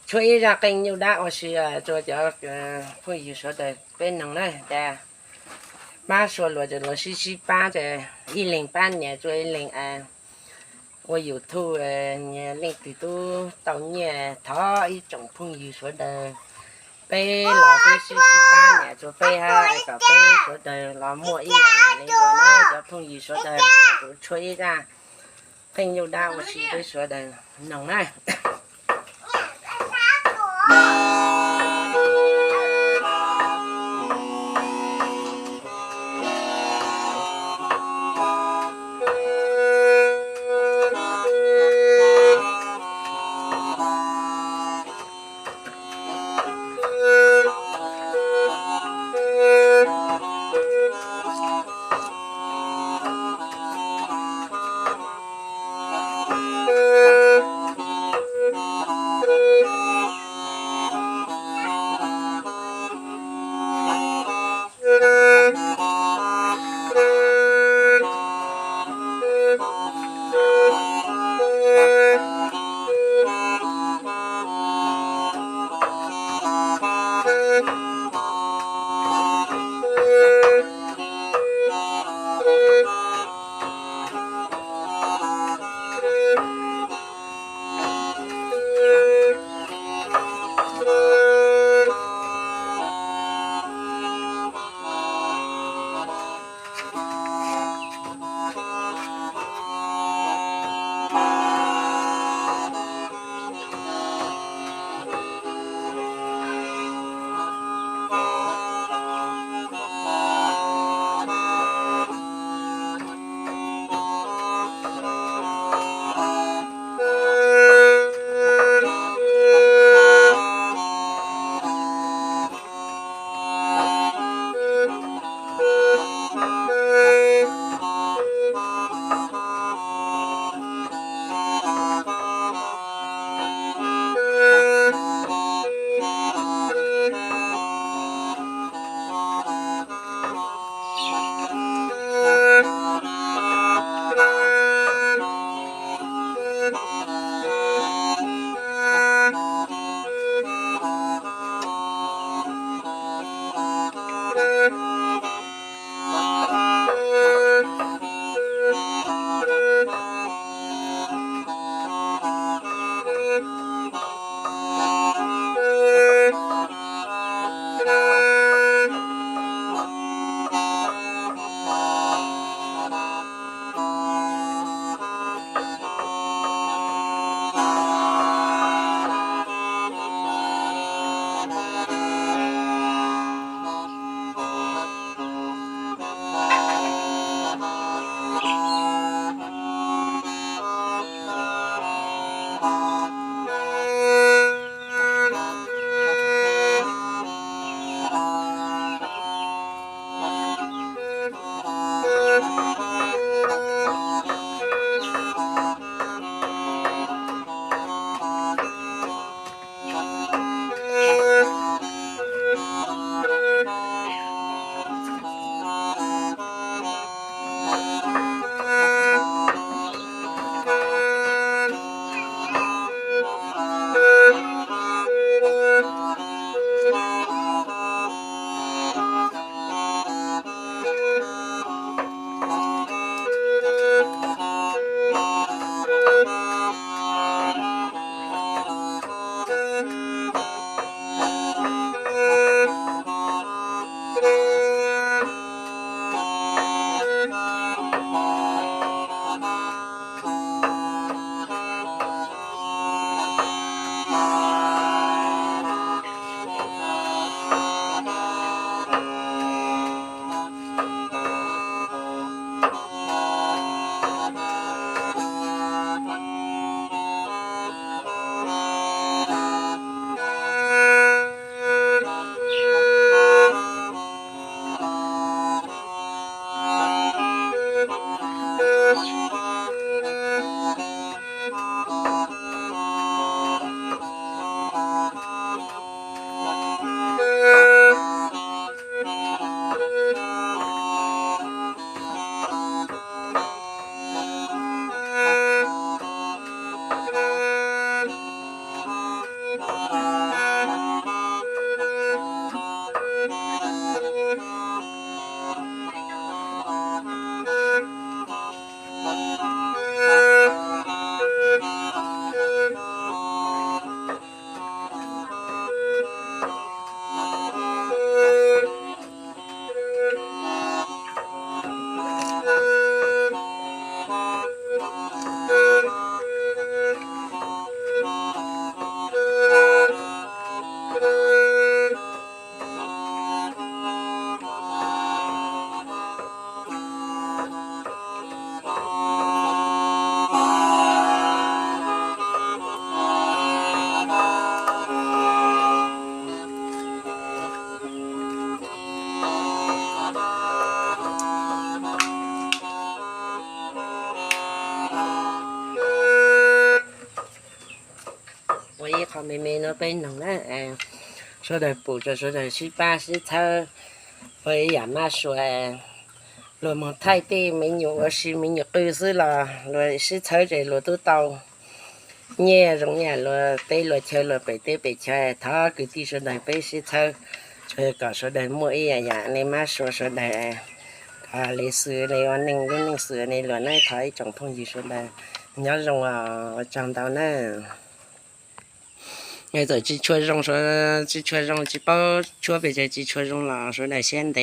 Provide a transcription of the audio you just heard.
tshuab ib zaj qeej nyuj dab ua si rua cov phooj ywg sawv daws peb noog na. Ces pab sua luas ces luas sib sib pab ces ib leeg pab nias rua ib leeg ua YouTube, leej twg tub tau nyiaj thov ib tsoom phooj ywg sawv daws peb los peb sib sib pab nias rua peb hab kom peb sawv daws los muaj ib yam li luas na cov phooj ywg sawv daws. Kuv tshuab ib zaj qeej nyuj dab ua si peb sawv daws noog na. Ua ib qho me me no peb noog na, sawv daws pum rau sawv daws sib pab sib txhawb, ua ib yam mab sua, luag mus thaij tej me nyuam ua si me nyuam qw xwb los luag sib txhawb ces luag twb tau nyiaj zoo ib yam luag teb luag chaw luag pem teb pem chaw. Thov kwv tij sawv daws peb sib txhawb, kom sawv daws muaj ib yam yam ne mab sua sawv daws, kom le xws le ua neej lub neej xws ne luag na. Thov ib tsoom phooj ywg sawv daws nyob zoo, ua tsaug ntau na. Txawm tsis tshua zoo, tsis tshua zoo tsis paub tshuab pes tsawg tsis tshua zoo los sawv daws siab ntev.